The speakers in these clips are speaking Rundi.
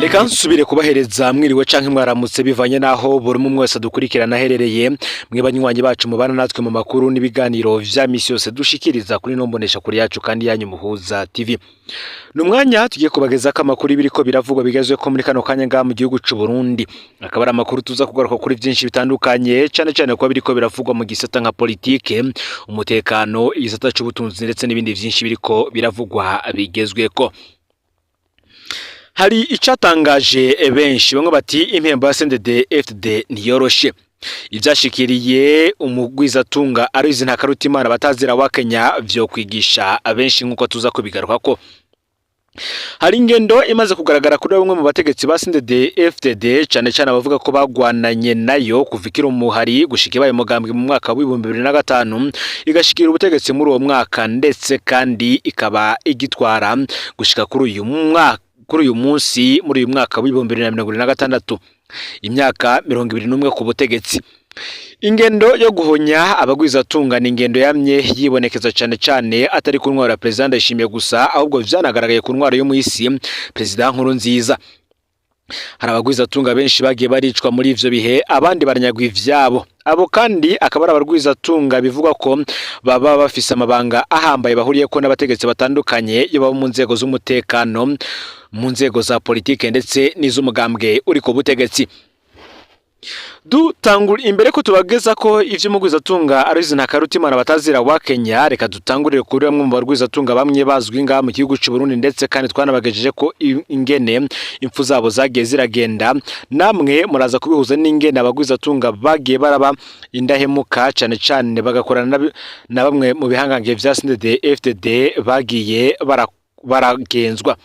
Reka nsubire kubahereza mwiriwe canke mwaramutse, bivanye naho buri umwe wese adukurikirana aherereye. Mwe banywanyi bacu mubana natwe mu makuru n'ibiganiro vya misi yose dushikiriza kuri no mbonesha kuri yacu kandi yanyu Muhuza TV, ni umwanya tugiye kubagezako amakuru ibiriko biravugwa bigezweko muri kano kanya ngaha mu gihugu c'u Burundi. Akaba ari amakuru tuza kugaruka kuri vyinshi bitandukanye, cane cane kuba biriko biravugwa mu gisata nka politike, umutekano, igisata c'ubutunzi ndetse n'ibindi vyinshi biriko biravugwa bigezweko. Hari icatangaje benshi, bamwe bati impembo ya CNDD FDD ntiyoroshe. Ivyashikiriye umugwizatunga Aloys Ntakarutimana batazira wa Kenya vyo kwigisha abenshi, nk'uko tuza kubigarukako. Hari ingendo imaze kugaragara kuri bamwe mu bategetsi ba CNDD FDD, cane cane abavuga ko bagwananye nayo kuva ikiri umuhari gushika ibaye umugambwe mu mwaka w'2005, igashikira ubutegetsi muri uwo mwaka, ndetse kandi ikaba igitwara gushika kuri uyu mwaka, kuri uyu munsi, muri uyu mwaka w'2026, imyaka 21 ku butegetsi. Ingendo yo guhonya abagwizatunga ni ingendo yamye yibonekeza, cane cane atari ku ntwaro ya Perezida Ndayishimiye gusa, ahubwo vyanagaragaye ku ntwaro yo mw'isi Perezida Nkurunziza. Hari abagwizatunga benshi bagiye baricwa muri ivyo bihe, abandi baranyagwa ivyabo. Abo kandi akaba ari abarwizatunga bivugwa ko baba bafise amabanga ahambaye bahuriyeko n'abategetsi batandukanye, iyo baba mu nzego z'umutekano, mu nzego za politike ndetse n'iz'umugambwe uri ku butegetsi. Dutangura imbere ko tubageza ko ivyo mugwizatunga Aloys Ntakarutimana batazira wa Kenya, reka dutangurire kuri bamwe mu barwizatunga bamwe bazwi ngaha mu gihugu c'u Burundi, ndetse kandi twanabagejeje ko ingene impfu zabo zagiye ziragenda. Namwe muraza kubihuza n'ingene abagwizatunga bagiye baraba indahemuka, cane cane bagakorana na bamwe mu bihangange vya CNDD FDD bagiye baragenzwa.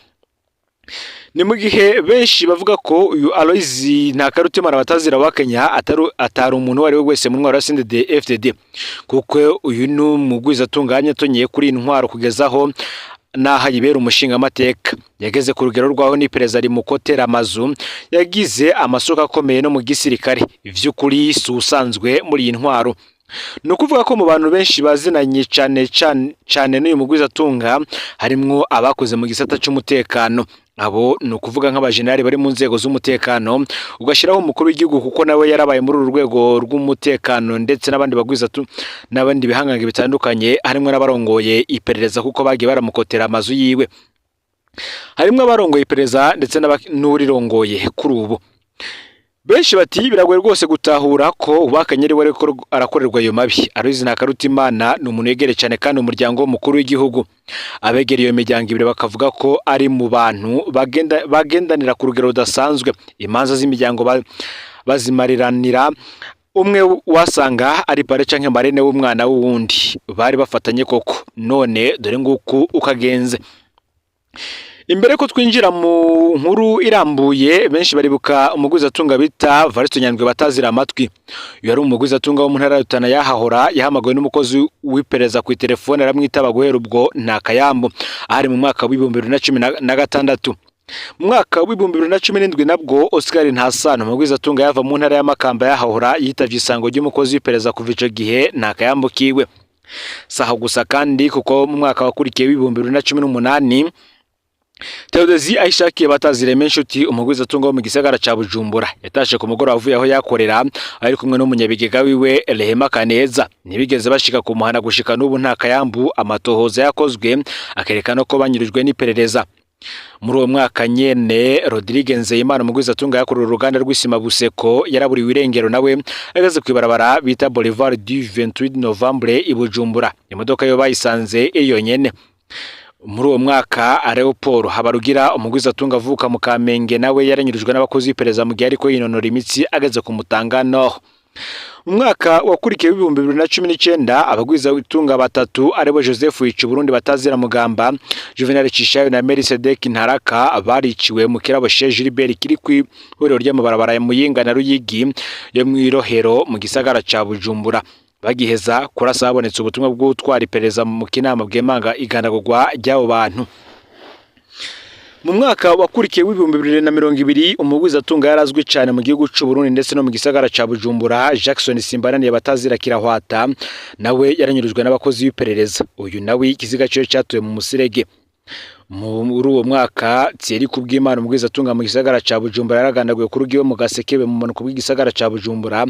Ni mu gihe benshi bavuga ko uyu Aloys Ntakarutimana batazira wa Kenya atari umuntu uwo ari we wese mu ntwaro ya CNDD FDD, kuko uyu ni umugwizatunga atonyeye kuri iyi ntwaro kugeza aho n'aho ayibera umushingamateka. Yageze ku rugero rw'aho n'iperereza rimukotera amazu, yagize amasoko akomeye no mu gisirikare. Ivy'ukuri si usanzwe muri iyi ntwaro. Ni ukuvuga ko mu bantu benshi bazinanye cane cane cane n'uyu mugwizatunga harimwo abakoze mu gisata c'umutekano. Abo ni ukuvuga nk'abajenerali bari mu nzego z'umutekano, ugashyiraho umukuru w'igihugu kuko nawe yarabaye muri uru rwego rw'umutekano, ndetse n'abandi bagwizatu n'abandi bihangange bitandukanye, harimwo n'abarongoye iperereza kuko bagiye baramukotera amazu yiwe, harimwo abarongoye iperereza ndetse n'urirongoye kuri ubu. Benshi bati biragoye rwose gutahura ko Uwakanye ari we ariko arakorerwa ayo mabi. Aloys Ntakarutimana ni umuntu yegereye cyane kandi umuryango w'umukuru w'igihugu. Abegereye iyo miryango ibiri bakavuga ko ari mu bantu bagendanira ku rugero rudasanzwe, imanza z'imiryango bazimariranira, umwe wasanga ari parrain canke marraine w'umwana w'uwundi, bari bafatanye koko. None dore nguku ukagenze. Imbere ko twinjira mu nkuru irambuye, benshi baribuka umugwizatunga bita Varisto Nyandwi batazira amatwi. Uyu yari umugwizatunga wo mu ntara ya Rutana yahahora, yahamagawe n'umukozi w'iperereza ku telefone aramwitaba, guhera ubwo nta kayambo. Ahari mu mwaka w'2016. Mu mwaka w'2017 nabwo Oscar Ntasano, umugwizatunga yava mu ntara ya Makamba yahahora, yitavye isango ry'umukozi w'iperereza, kuva ico gihe nta kayambo kiwe. Saho gusa kandi, kuko mu mwaka wakurikiye w'2018 Theodosie Ahishakiye batazireme inshuti, umugwizatunga wo mu gisagara ca Bujumbura, yatashe ku mugoroba avuye aho yakorera ari kumwe n'umunyabigega wiwe Rehema Kaneza. Ntibigeze bashika ku muhana, gushika n'ubu nta kayambu. Amatohoza yakozwe akerekana ko banyurujwe n'iperereza. Muri uwo mwaka nyene, Rodrigue Nzeyimana, umugwizatunga yakorera uruganda rw'isima Buseko, yaraburiwe irengero nawe ageze kw'ibarabara bita Boulevard du 28 Novembre i Bujumbura. Imodoka yo bayisanze iri yonyene. Muri uwo mwaka, Leopold Habarugira, umugwizatunga avuka mu Kamenge, nawe yaranyurujwe n'abakozi b'iperereza mu gihe ariko yinonora imitsi ageze ku Mutanga Nord. Mu mwaka wakurikiye w'2019, abagwizatunga batatu aribo Joseph Burundi batazira Mugamba, Juvenal Cishayo na Melisedek Ntaraka bariciwe mu kirabo Chez Gilbert kiri kw'ihuriro ry'amabarabara ya Muyinga na Ruyigi yo mw'irohero mu gisagara ca Bujumbura. Bagiheza kurasa habonetse ubutumwa bw'utwara iperereza mu Kinama bwemanga igandagurwa ry'abo bantu. Mu mwaka wakurikiye w'2020, umugwizatunga yarazwi cyane mu gihugu c'u Burundi ndetse no mu gisagara ca Bujumbura, Jackson Simbananiye batazira Kirahwata, nawe yaranyurujwe n'abakozi b'iperereza. Uyu nawe ikiziga ciwe catowe mu muserege. Muri uwo mwaka, Thierry Kubwimana, umugwizatunga mu gisagara ca Bujumbura, yaragandaguwe ku rugo iwe mu Gasekebe, mu manuko bw'igisagara ca Bujumbura.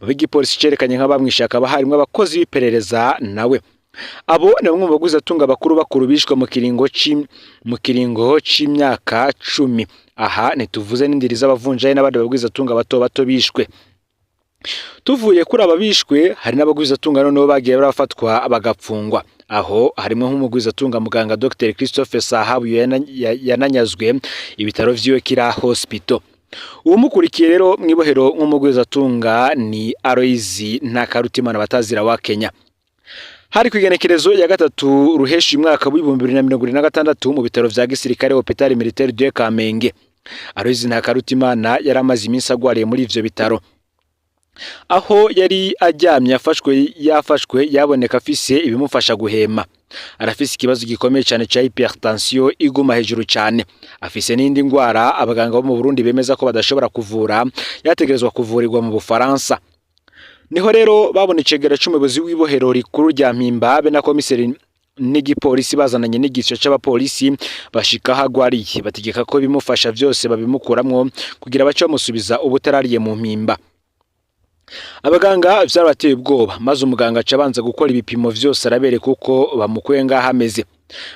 Mu b'igipolisi cerekanye nk'abamwishe hakaba harimwo abakozi b'iperereza nawe. Abo ni bamwe mu bagwizatunga bakuru bakuru bishwe mu kiringo c'imyaka 10. Aha ntituvuze n'indiri z'abavunjayi n'abandi bagwizatunga bato bato bishwe. Tuvuye kuri aba bishwe, hari n'abagwizatunga noneho bagiye barafatwa bagapfungwa. Aho harimo nk'umugwizatunga muganga Dr Christophe Sahabu yananyazwe ibitaro vyiwe Kira Hospital. Uwumukurikiye rero mw'ibohero nk'umugwizatunga ni Aloys Ntakarutimana batazira wa Kenya. Hari kw'igenekerezo ya 3 Ruheshi umwaka w'2026, mu bitaro vya gisirikare, Hôpital Militaire de Kamenge. Aloys Ntakarutimana yari amaze iminsi agwariye muri ivyo bitaro. Aho yari aryamye afashwe, yafashwe yaboneka afise ibimufasha guhema. Arafise ikibazo gikomeye cyane ca hypertension iguma hejuru cyane. Afise n'indi ndwara abaganga bo mu Burundi bemeza ko badashobora kuvura, yategerezwa kuvurirwa mu Bufaransa. Niho rero babona icegera c'umuyobozi w'ibohero rikuru rya Mpimba be na komiseri n'igipolisi bazananye n'igico c'abapolisi, bashika aho agwariye, bategeka ko bimufasha vyose babimukuramwo kugira bace bamusubiza ubutarariye mu Mpimba. Abaganga vyarabateye ubwoba, maze umuganga aca abanza gukora ibipimo vyose, arabereka uko bamukuye ngaho ameze.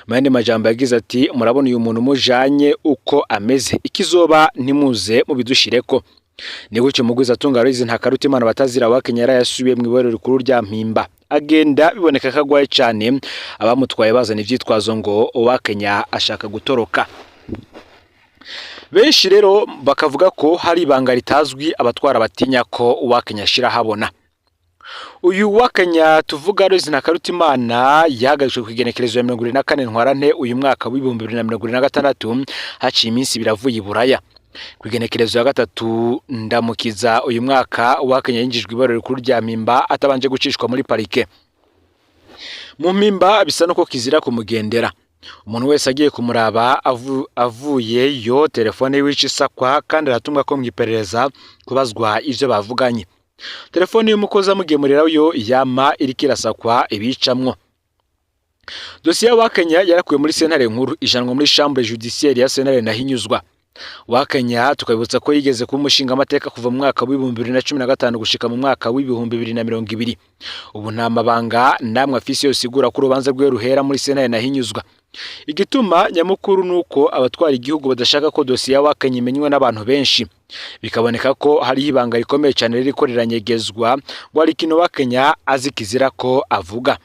Mu yandi majambo yagize ati: "Murabona uyu muntu mujanye uko ameze, ikizoba ntimuze mubidushireko." Ni gutyo umugwizatunga Aloys Ntakarutimana batazira wa Kenya yarayasubiye mw'ibohero rikuru rya Mpimba, agenda biboneka ko agwaye cane. Abamutwaye bazana ivyitwazo ngo Uwakenya ashaka gutoroka. Benshi rero bakavuga ko hari ibanga ritazwi abatwara batinya ko Uwakenya ashira habona. Uyu Uwakenya tuvuga, Aloys Ntakarutimana, yahagaritswe ku igenekerezo ya 24 Ntwarante uyu mwaka w'2026, haciye iminsi 2 avuye i Buraya. Ku igenekerezo ya 3 Ndamukiza uyu mwaka, Uwakenya yinjijwe ibohero rikuru rya Mpimba atabanje gucishwa muri parike. Mu Mpimba bisa nuko kizira kumugendera. Umuntu wese agiye kumuraba avuyeyo, telefone yiwe ica isakwa, kandi aratumwa ko mw'iperereza kubazwa ivyo bavuganye. Telefone y'umukozi amugemurira yo yama iriko irasakwa ibicamwo. Dosiye y'Uwakenya yarakuwe muri sentare nkuru, ijanwa muri chambre judiciaire ya sentare Ntahinyuzwa. Uwakenya tukabibutsa ko yigeze kuba umushingamateka kuva mu mwaka w'2015 gushika mu mwaka w'2020. Ubu nta mabanga namwe afise yose igura ko urubanza rwe ruhera muri sentare Ntahinyuzwa. Igituma nyamukuru nuko abatwara igihugu badashaka ko dosiye y'Uwakenya imenywa n'abantu benshi. Bikaboneka ko hariho ibanga rikomeye cyane ririko riranyegezwa, ngo hari ikintu Uwakenya azi kizira ko avuga.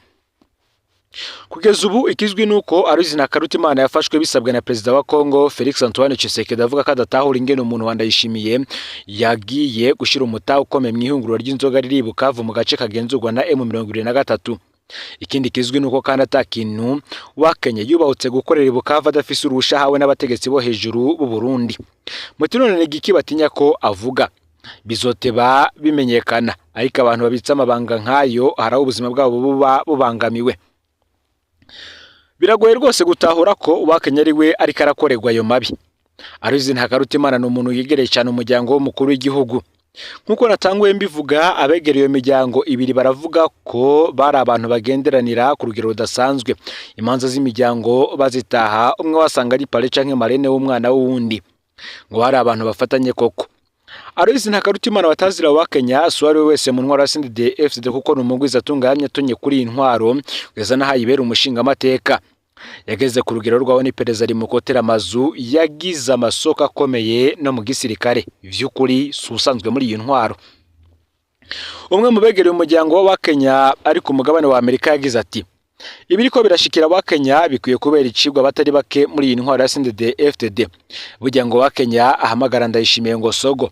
Kugeza ubu ikizwi nuko Aloys Ntakarutimana yafashwe bisabwe na perezida wa Congo Felix Antoine Tshisekedi, avuga ko adatahura ingene umuntu wa Ndayishimiye yagiye gushira umutahe ukomeye mu ihinguriro ry'inzoga riri i Bukavu, mu gace kagenzurwa na M23. Ikindi kizwi nuko kandi ata kintu Wakenya yubahutse gukorera i Bukavu adafise uruhusha ahawe n'abategetsi bo hejuru b'u Burundi. Muti none ni igiki batinya ko avuga? Bizoteba bimenyekana, ariko abantu babitse amabanga nk'ayo hari aho ubuzima bwabo buba bubangamiwe. Biragoye rwose gutahura ko Uwakenya ari we ariko arakorerwa ayo mabi. Aloys Ntakarutimana ni umuntu yegereye cyane umuryango w'umukuru w'igihugu. Nk'uko natanguye mbivuga, abegereye iyo miryango ibiri baravuga ko bari abantu bagenderanira ku rugero rudasanzwe. Imanza z'imiryango bazitaha, umwe wasanga ari parrain canke marraine w'umwana w'uwundi. Ngo hari abantu bafatanye koko. Aloys Ntakarutimana watazira wa Kenya si uwo ari we wese mu ntwaro ya CNDD-FDD, kuko ni umugwizatunga yamye atonye kuri iyi ntwaro kugeza n'aho ayibera umushingamateka. Yageze ku rugero rwaho n'iperereza rimukotera amazu, yagize amasoko akomeye no mu gisirikare. Vy'ukuri si usanzwe muri iyi ntwaro. Umwe mu begereye umuryango w'Abakenya ari ku mugabane wa Amerika yagize ati: "Ibiriko birashikira Abakenya bikwiye kubera icigwa batari bake muri iyi ntwaro ya CNDD-FDD." Burya ngo Wakenya ahamagara Ndayishimiye ngo sogo,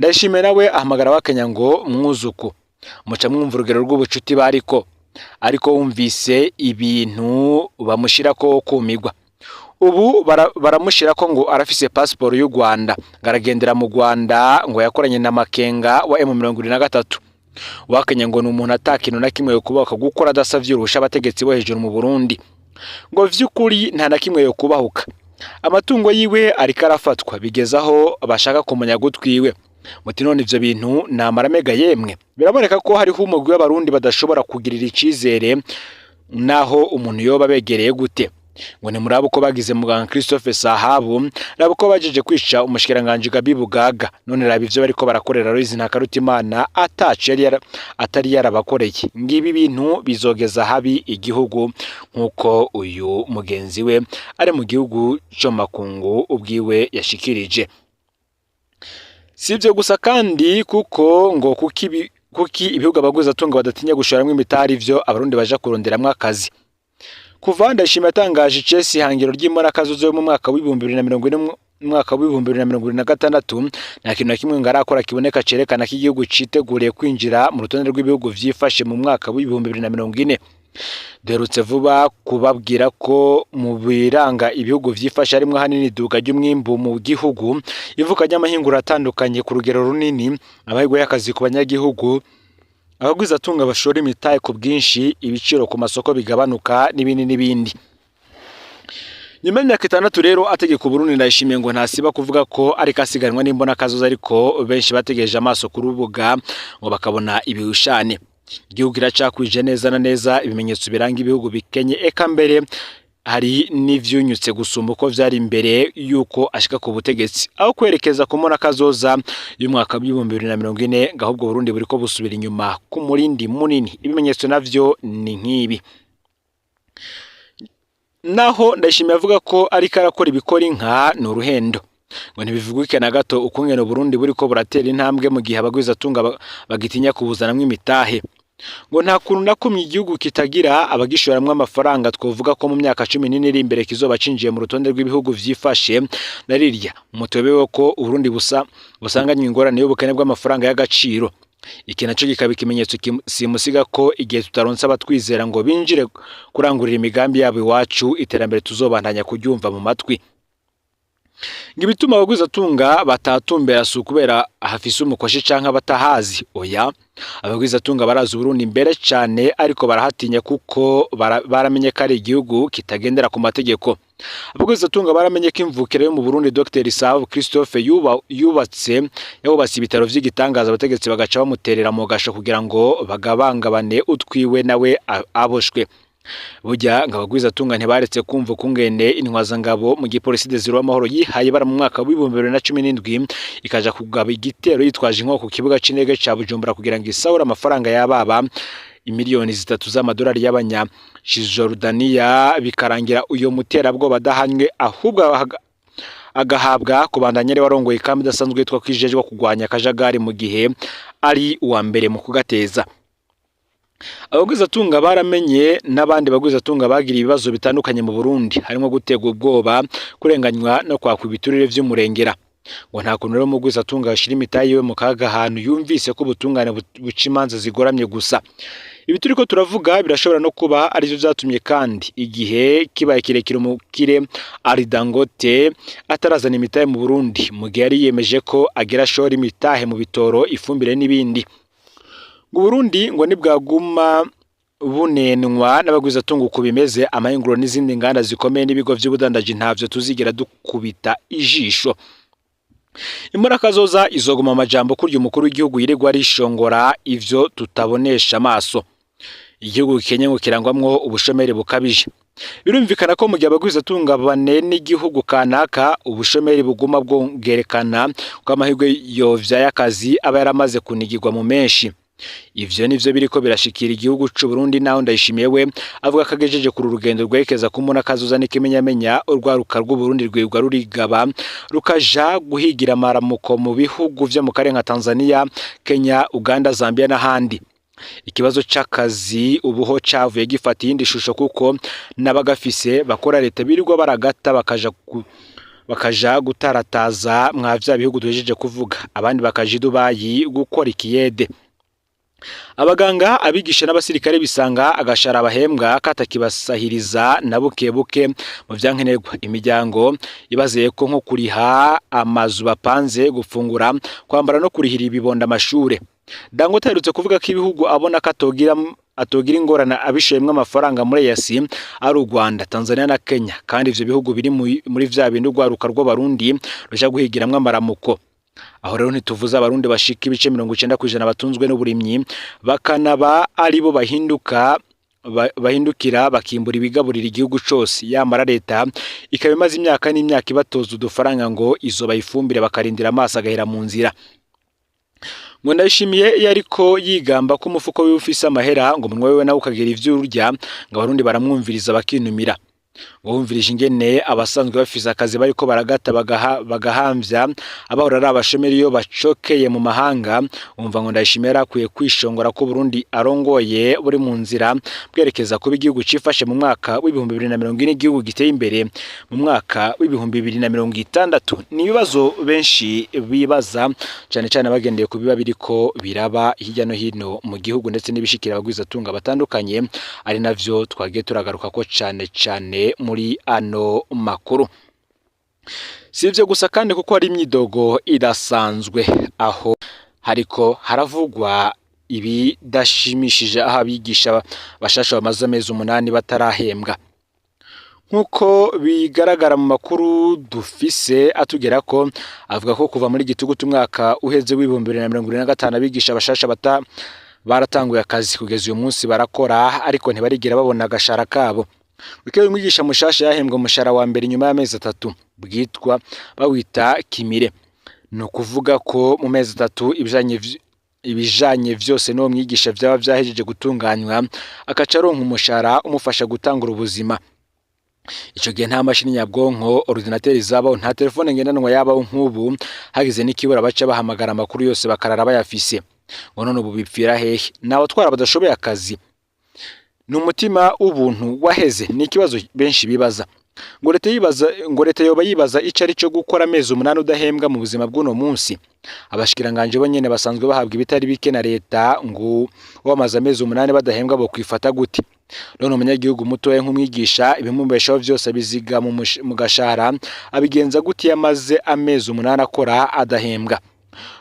Ndayishimiye nawe ahamagara Wakenya ngo mwuzuku. Muca mwumva urugero rw'ubucuti bariko. Ariko wumvise ibintu bamushirako kumigwa. Ubu baramushirako ngo arafise pasiporo y'u Rwanda, ngo aragendera mu Rwanda, ngo yakoranye na Makenga wa M23. Wakenya ngo ni umuntu atakintu na kimwe yo gukora adasavye uruhusha abategetsi bo hejuru mu Burundi. Ngo vy'ukuri nta na kimwe yo kubahuka. Amatungo yiwe ariko arafatwa, bigeze aho bashaka kumenya gutwiwe. Muti none ivyo bintu ni amaramega yemwe? Biraboneka ko hariho umugwi w'Abarundi badashobora kugirira icizere naho umuntu yoba abegereye gute. Ngo ntimuraba uko bagize muganga Christophe Sahabu, raba uko bajeje kwica umushikiranganji Gabi Bugaga, none raba ivyo bariko barakorera Aloys Ntakarutimana ataco yari atari yarabakoreye. Ngibi bintu bizogeza habi igihugu, nk'uko uyu mugenzi we ari mu gihugu co makungu ubwiwe yashikirije. Si ivyo gusa kandi, kuko ngo kuki ibihugu abagwizatunga badatinya gushoramwo imitari ivyo abarundi baja kuronderamwo akazi. Kuva Ndayishimiye yatangaje icesi ihangiro ry'imbonakazoza yo mu mwaka w'2040, mu mwaka w'2046, nta kintu na kimwe ngo arakora kiboneka cerekana ko igihugu citeguriye kwinjira mu rutonde rw'ibihugu vyifashe mu mwaka w'2040. Duherutse vuba kubabwira ko mu biranga ibihugu vyifashe harimwo ahanini iduga ry'umwimbu mu gihugu, ivuka ry'amahinguriro atandukanye ku rugero runini, amahirwe y'akazi ku banyagihugu, abagwizatunga bashora imitahe ku bwinshi, ibiciro ku masoko bigabanuka, n'ibindi n'ibindi. Nyuma y'imyaka 6 rero ategeka Uburundi, Ndayishimiye ngo ntasiba kuvuga ko ariko asiganwa n'imbonakazoza, ariko benshi bategereje amaso ku rubuga ngo bakabona ibihushane. Igihugu kiracakwije neza na neza ibimenyetso biranga ibihugu bikenye, eka mbere hari n'ivyunyutse gusumba uko vyari imbere yuko ashika ku butegetsi. Aho kwerekeza ku mbonakazoza y'umwaka w'2040, ngo ahubwo Burundi buriko busubira inyuma ku murindi munini. Ibimenyetso navyo ni nk'ibi: naho Ndayishimiye avuga ko ariko arakora ibikora inka, ni uruhendo. Ngo ntibivugike na gato ukungene Uburundi buriko buratera intambwe mu gihe abagwizatunga bagitinya kubuzanamwo imitahe. Ngo nta kuntu na kumwe igihugu kitagira abagishoramwo amafaranga twovuga ko mu myaka 14 iri imbere kizoba cinjiye mu rutonde rw'ibihugu vyifashe. Na rirya mutobewe ko Uburundi busa busanganywe ingorane y'ubukene bw'amafaranga y'agaciro. Iki naco kikaba ikimenyetso simusiga ko igihe tutaronse abatwizera ngo binjire kurangurira imigambi yabo iwacu, iterambere tuzobandanya kuryumva mu matwi. Ngo ibituma abagwizatunga batatumbera si ukubera hafise umukoshi canke abatahazi, oya. Abagwizatunga barazi Uburundi mbere cane, ariko barahatinya kuko baramenye ko ari igihugu kitagendera ku mategeko. Abagwizatunga baramenye ko imvukira yo mu Burundi Dr Sahabu Christophe yubatse yahubatse ibitaro vy'igitangaza, abategetsi bagaca bamuterera mu gasho kugira ngo bagabangabane utwiwe nawe aboshwe. Burya ngo abagwizatunga ntibaretse kumva ukungene intwazangabo mu gipolisi Desire Uwamahoro yihaye bara mu mwaka w'2017 ikaja kugaba igitero yitwaje inkoho ku kibuga c'indege ca Bujumbura kugira ngo isahure amafaranga y'ababa imiliyoni 3 z'amadolari y'abanya-Cisjordania, bikarangira uyo muterabwoba adahanywe, ahubwo agahabwa kubandanya ari warongoye ikambi idasanzwe yitwa ko ijejwe kurwanya akajagari mu gihe ari uwa mbere mu kugateza. Abagwizatunga baramenye n'abandi bagwizatunga bagiriye ibibazo bitandukanye mu Burundi, harimo guterwa ubwoba, kurenganywa no kwakwa ibiturire vy'umurengera. Ngo nta kuntu rero umugwizatunga yashira imitahe yiwe mu kaga ahantu yumvise ko ubutungane buca imanza zigoramye gusa. Ibi turiko turavuga birashobora no kuba arivyo vyatumye kandi igihe kibaye kirekire umukire Ali Dangote atarazana imitahe mu Burundi, mu gihe yari yiyemeje ko agira ashora imitahe mu bitoro, ifumbire n'ibindi. Ngo Burundi ngo nibwaguma bunenwa n'abagwizatunga uko bimeze, amahinguriro n'izindi nganda zikomeye n'ibigo vy'ubudandaji ntavyo tuzigera dukubita ijisho. Imburakazoza izoguma amajambo kurya umukuru w'igihugu yirirwa arishongora ivyo tutabonesha amaso. Igihugu gikenye ngo kirangwamwo ubushomeri bukabije. Birumvikana ko mu gihe abagwizatunga banena igihugu kanaka, ubushomeri buguma bwongerekana, ko amahirwe yovyaye akazi aba yaramaze kunigirwa mu menshi. Ivyo nivyo biriko birashikira igihugu c'u Burundi, naho Ndayishimiye we avuga ko agejeje kuri urugendo rwerekeza ku mbonakazoza. N'ikimenyamenya, urwaruka rw'Uburundi rwirwa rurigaba rukaja guhigira amaramuko mu bihugu vyo mu karere nka Tanzania, Kenya, Uganda, Zambia n'ahandi. Ikibazo c'akazi ubuho cavuye gifata iyindi shusho, kuko n'abagafise bakora leta birirwa baragata bakaja gutarataza mwa vya bihugu duhejeje kuvuga, abandi bakaja i Dubayi gukora ikiyede. Abaganga, abigisha n'abasirikare bisanga agashara bahembwa katakibasahiriza na buke buke mu vyankenerwa imiryango ibazeye ko, nko kuriha amazu bapanze, gufungura, kwambara no kurihira ibibondo amashure. Dangote aherutse kuvuga ko ibihugu abona ko atogira ingorane abishoyemwo amafaranga muri EAC ari u Rwanda, Tanzania na Kenya, kandi ivyo bihugu biri muri vya bindi urwaruka rw'Abarundi ruja guhigiramwo amaramuko. Aho rero ntituvuze Abarundi bashika ibice 90% batunzwe n'uburimyi, bakanaba aribo bahinduka. Bahindukira bakimbura ibigaburira igihugu cose, yamara leta ikaba imaze imyaka n'imyaka ibatoza udufaranga ngo izoba ifumbire, bakarindira amaso agahera mu nzira. Ngo Ndayishimiye iyo ariko yigamba ko umufuko wiwe ufise amahera, ngo umunwa wiwe nawe ukagira ivyo urya, ngo Abarundi baramwumviriza bakinumira. Ngo wumvirije ingene abasanzwe bafise akazi bariko baragata bagahamvya abahora ari abashomeri iyo bacokeye mu mahanga, wumva ngo Ndayishimiye yari akwiye kwishongora ko Burundi arongoye buri mu nzira bwerekeza kuba igihugu cifashe mu mwaka w'2040, igihugu giteye imbere mu mwaka w'2060. Ni ibibazo benshi bibaza, cane cane bagendeye ku biba biriko biraba hirya no hino mu gihugu ndetse n'ibishikira abagwizatunga batandukanye, ari navyo twagiye turagaruka ko cane cane muri ano makuru. Si ivyo gusa kandi, kuko hari imyidogo idasanzwe aho hariko haravugwa ibidashimishije, aho abigisha bashasha bamaze amezi 8 batarahembwa. Nk'uko bigaragara mu makuru dufise atugera ko avuga ko kuva muri gitugutu umwaka uheze w'2025, abigisha bashasha baratanguye akazi, kugeza uyu munsi barakora ariko ntibarigera babona agashara kabo. Bukeye umwigisha mushasha yahembwe umushahara wa mbere nyuma y'amezi 3, bwitwa bawita kimire. Ni ukuvuga ko mu mezi 3 ibijanye vyose n'uwo mwigisha vyaba vyahejeje gutunganywa, akaca aronka umushahara umufasha gutangura ubuzima. Ico gihe nta mashini nyabwonko, ordinateur zabaho, nta telefone ngendanwa yabaho nk'ubu. Hagize n'ikibura baca bahamagara, amakuru yose bakarara bayafise. Ngo none ubu bipfira hehe? Ni abatwara badashoboye akazi? Ni umutima w'ubuntu waheze? Ni ikibazo benshi bibaza. Ngo leta yibaza, ngo leta yoba yibaza ico ari cyo gukora amezi 8 udahembwa mu buzima bw'uno munsi. Abashikiranganje bo nyene basanzwe bahabwa ibitari bike na leta, ngo bamaze amezi 8 badahembwa bo kwifata gute? None umunyagihugu mutoya nk'umwigisha, ibimubeshaho vyose abiziga mu gashahara, abigenza gute iyo amaze amezi 8 akora adahembwa?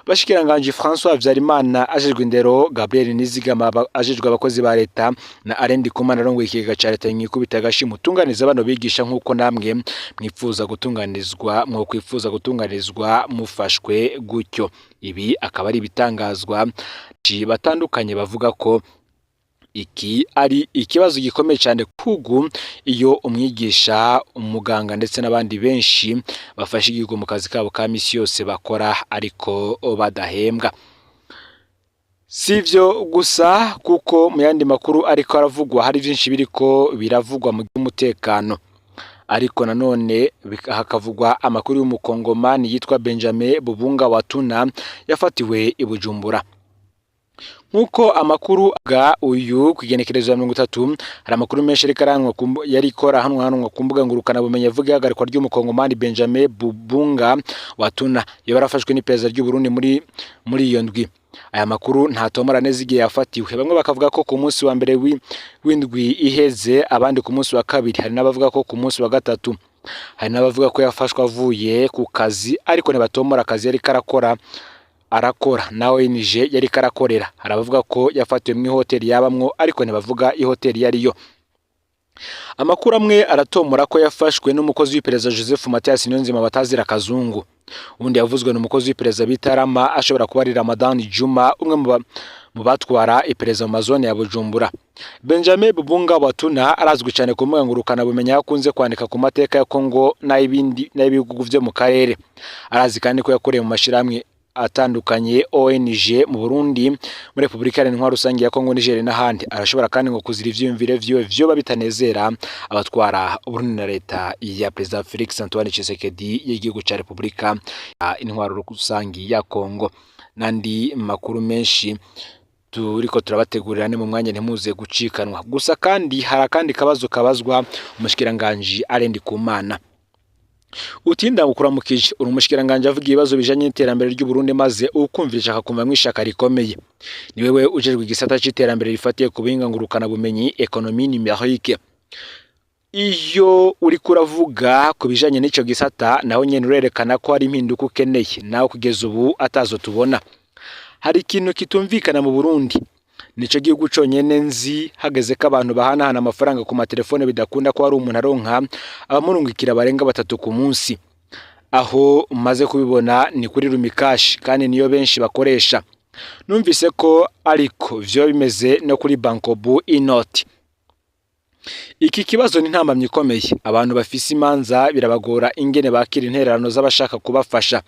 Bashikiranganje François Habyarimana ajejwe indero, Gabriel Nizigama ajejwe abakozi ba leta na Alain Ndikumana arongoye ikigega ca leta, mwikubita agashi mutunganiza bano bigisha nk'uko namwe mwifuza gutunganizwa, mwokwifuza gutunganizwa mufashwe gutyo. Ibi akaba ari ibitangazwa batandukanye bavuga ko iki ari ikibazo gikomeye cyane kugu iyo umwigisha, umuganga ndetse n'abandi benshi bafashe igihugu mu kazi kabo ka misi yose bakora ariko badahembwa. Si ivyo gusa, kuko mu yandi makuru ariko aravugwa hari byinshi biriko biravugwa mu by'umutekano, ariko nanone hakavugwa amakuru y'umukongomani yitwa Benjamin Bubunga Watuna yafatiwe i Bujumbura. Nk'uko amakuru ga uyu ku igenekerezo ya 30, hari amakuru menshi ariko aranwa yariko arahanwahanwa ku mbuga ngurukana bumenyi avuga ihagarikwa ry'umukongomani Benjamin Bubunga Watuna, yoba yarafashwe n'iperereza ry'u Burundi muri iyo ndwi. Aya makuru ntatomora neza igihe yafatiwe. Bamwe bakavuga ko ku munsi wa mbere w'indwi iheze, abandi ku munsi wa kabiri, hari n'abavuga ko ku munsi wa gatatu, hari n'abavuga ko yafashwe avuye ku kazi, ariko ntibatomora akazi yariko arakora na ONG yariko arakorera. Hari abavuga ko yafatiwe mu ihoteli yabamwo, ariko ntibavuga ihoteli iyo ariyo. Amakuru amwe aratomora ko yafashwe n'umukozi w'iperereza Joseph Mathias Niyonzima batazira Kazungu. Ubundi yavuzwe n'umukozi w'iperereza bita Rama, ashobora kuba ari Ramadan Juma, umwe mu batwara iperereza mu mazone ya Bujumbura. Benjamin Bubunga Watuna arazwi cyane ku mbuga ngurukana bumenyi, aho akunze kwandika ku mateka ya Congo n'ay'ibindi n'ay'ibihugu vyo mu karere. Arazi kandi ko yakoreye mu mashirahamwe atandukanye, ONG, mu Burundi, muri Repubulika Iharanira Intwaro Rusange ya Congo, Niger n'ahandi. Arashobora kandi ngo kuzira ivyiyumviro vyiwe vyoba bitanezera abatwara Uburundi na leta ya Perezida Felix Antoine Tshisekedi y'igihugu ca Repubulika Intwaro Rusange ya Congo. N'andi makuru menshi turiko turabategurira ni mu mwanya, ntimuze gucikanwa. Gusa kandi hari akandi kabazo kabazwa umushikiranganji Alain Ndikumana. Utinda kuramukije, uri umushikiranganji avuga ibibazo bijanye n'iterambere ry'u Burundi, maze ukumvisha akakumva mw'ishaka rikomeye. Ni wewe ujejwe igisata c'iterambere rifatiye ku buhinga ngurukana bumenyi, économie numérique. Iyo uriko uravuga ku bijanye n'ico gisata, naho nyene urerekana ko hari impinduka ukeneye, naho kugeza ubu atazo tubona. Hari ikintu kitumvikana mu Burundi. Nico gihugu conyene nzi hageze ko abantu bahanahana amafaranga ku matelefone bidakunda ko hari umuntu aronka abamurungikira barenga batatu ku munsi. Aho maze kubibona ni kuri Lumicash, kandi niyo benshi bakoresha. Numvise ko ariko vyoba bimeze no kuri Bancobu Inoti. Iki kibazo ni intambamyi ikomeye. Abantu bafise imanza birabagora ingene bakira intererano z'abashaka kubafasha.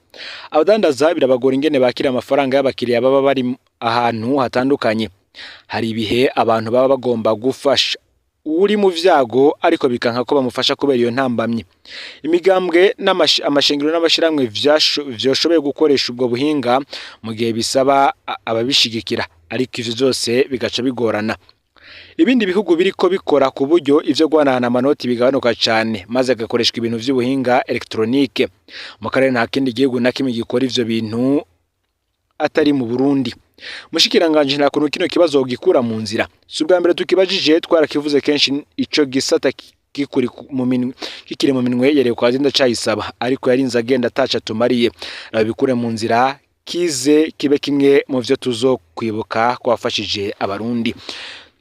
Abadandaza birabagora ingene bakira amafaranga y'abakiriya baba bari ahantu hatandukanye. Hari ibihe abantu baba bagomba gufasha uri mu vyago ariko bikanka ko bamufasha kubera iyo ntambamyi. Imigambwe amashengero n'amashirahamwe vyoshoboye gukoresha ubwo buhinga mu gihe bisaba ababishigikira, ariko ivyo vyose bigaca bigorana. Ibindi bihugu biriko bikora ku buryo ivyo guhanahana amanoti bigabanuka cane, maze hagakoreshwa ibintu vy'ubuhinga électronique. Mu karere nta kindi gihugu na kimwe gikora ivyo bintu atari mu Burundi. Mushikiranganji, nta kuntu kino kibazo wogikura mu nzira? Si ubwa mbere tukibajije, twarakivuze kenshi. Ico gisata kikuri mu minwe, kikiri mu minwe ya Leocadia Ndacayisaba, ariko yarinze agenda ataco atumariye. Babikure mu nzira, kize kibe kimwe mu vyo tuzokwibuka ko wafashije Abarundi.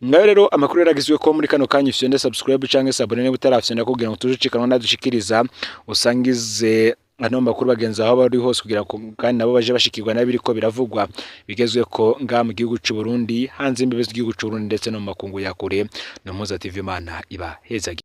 Ngayo rero amakuru yaragizwe ko muri kano kanya. Ufyonde subscribe canke s'abonner niba utarafyonda kugira ngo tujucikanwa nadushikiriza, usangize ano makuru bagenzi aho bari hose kugira ngo kandi nabo baje bashikirwa n'abiriko biravugwa bigezweko ngaha mu gihugu c'u Burundi, hanze imbibe z'igihugu c'u Burundi, ndetse no mu makungu ya kure. No Mpuza TV, Imana iba hezagi.